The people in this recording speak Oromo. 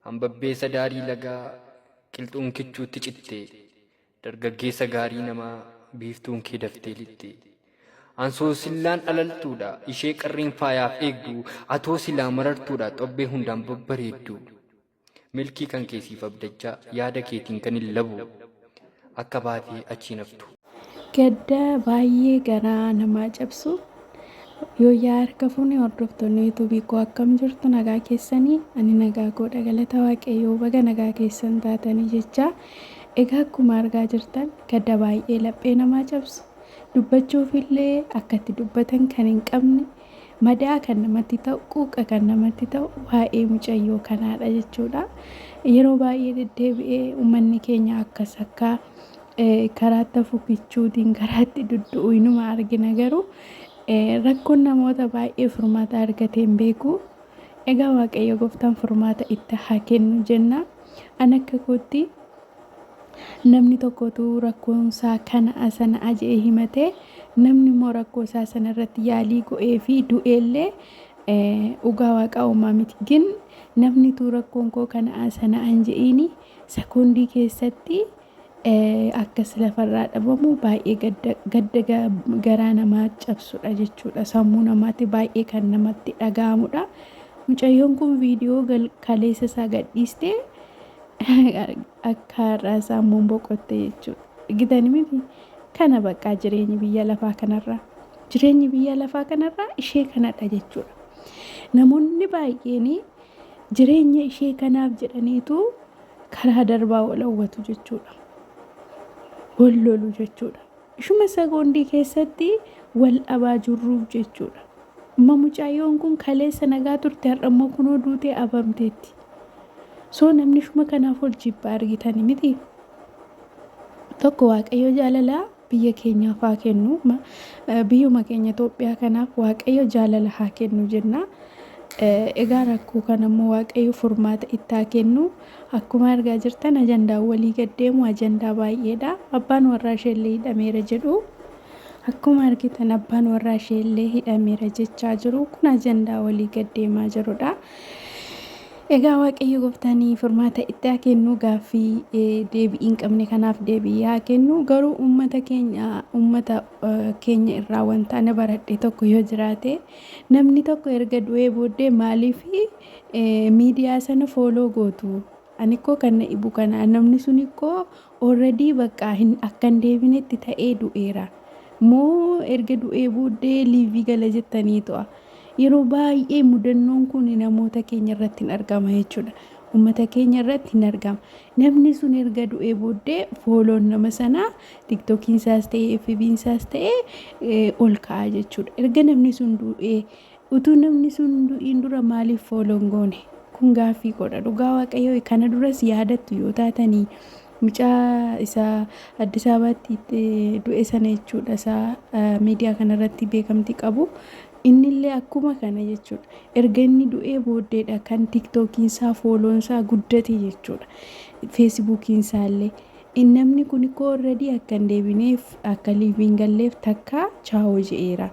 Hambabbeessa daarii lagaa qilxuun kichuutti citte. Dargaggeessa gaarii namaa biiftuun kee daftee lixxe. Ansoosillaan alaltuudha ishee qarreen faayaaf eegdu atoo silaa marartuudha xobbee hundaan babbareeddu. Milkii kan kee siif abdachaa yaada keetiin kanin labu akka baatee achiin haftu. Gadda baay'ee garaa namaa cabsu. Yooyyaa harka fuune hordoftoonni YouTube koo akkam jirtu nagaa keessanii ani nagaa koodha galata waaqayyoo baga nagaa keessan taatanii jecha egaa akkuma argaa jirtan gadda baay'ee laphee namaa cabsu dubbachuufillee akkatti dubbatan kan hin qabne Madaa kan namatti ta'u, quuqqa kan namatti ta'u waa'ee mucayyoo kanaadha jechuudha. Yeroo baay'ee deddeebi'ee uummanni keenya akkas akka karaatti hafu kichuutiin karaatti duddu'u inuma argina garuu rakkoon namoota baay'ee furmaata argatee hin beeku. Egaa Waaqayyo gooftaan furmaata itti haa kennu jenna. An akka kootti Namni tokko utuu rakkoonsaa kana sana je'ee himatee namni immoo rakkoo isaa sana irratti yaalii go'ee fi du'eellee dhugaa waaqaa uumaa miti. Gin namni utuu rakkoon koo kana sana an je'iini sekoondii keessatti akkas lafarraa dhabamu baay'ee gadda gadda garaa namaa cabsudha jechuudha. Sammuu namaatti baay'ee kan namatti dhaga'amudha. Mucayyoon kun viidiyoo kaleessa isaa gadhiiste Akka har'aa sammuun boqotte jechuudha. Argitanii miti? Kana baqqaa jireenyi biyya lafaa kanarraa. Jireenyi biyya lafaa kanarraa ishee kanadha jechuudha. Namoonni baay'een jireenya ishee kanaaf jedhaniitu karaa darbaa wal hawwatu jechuudha. Wal lolu jechuudha. Ishuma sekoondii keessatti wal dhabaa jirruuf jechuudha. Amma mucaayyoon kun kaleessa nagaa turte har'a immoo kunoo duutee abamteetti. So namni ishuma kanaaf ol jibba argitani miti. Tokko Waaqayyo jaalala biyya keenyaaf haa kennu. Biyyuma keenya Itoophiyaa kanaaf Waaqayyo jaalala haa kennu jenna. Egaa rakkoo kana immoo Waaqayyo furmaata itti haa kennu. Akkuma argaa jirtan ajandaan walii gad deemu ajandaa baay'eedha. Abbaan warraa isheellee hidhameera jedhu. Akkuma argitan abbaan warraa isheellee hidhameera jechaa jiru. Kun ajandaa walii gad deemaa jirudha. Egaa Waaqayyo gooftaan furmaata itti haa kennu gaaffii deebii hin qabne kanaaf deebii haa kennu garuu uummata keenya uummata keenya irraa wanta ani baradhe tokko yoo jiraate namni tokko erga du'ee booddee maaliif miidiyaa sana fooloo gootu ani koo kan na dhibu kana namni suni koo already bakka hin akka hin deebinetti ta'ee du'eera moo erga du'ee booddee liivii gala jettanii to'a. Yeroo baay'ee mudannoon kun namoota keenya irratti hin argama jechuudha. Uummata keenya irratti hin argama. Namni sun erga du'ee booddee fooloon nama sanaa tiktookiin isaas ta'ee FB'n isaas ta'ee ol ka'a jechuudha. Erga namni sun du'ee utuu namni sun du'iin dura maaliif fooloon goone? Kun gaaffii koodha. Dhugaa Waaqayyoo kana duras yaadattu yoo taatanii mucaa isa Addis Ababaatti du'e sana jechuudha isa miidiyaa kanarratti beekamtii qabu. Innillee akkuma kana jechuudha. Erga inni du'ee booddeedha kan tiktookiin isaa fooloon isaa guddate jechuudha. Feesbuukiin isaa illee. Namni kun koo already akka hin deebineef akka liiviin galleef takka chaawoo je'eera.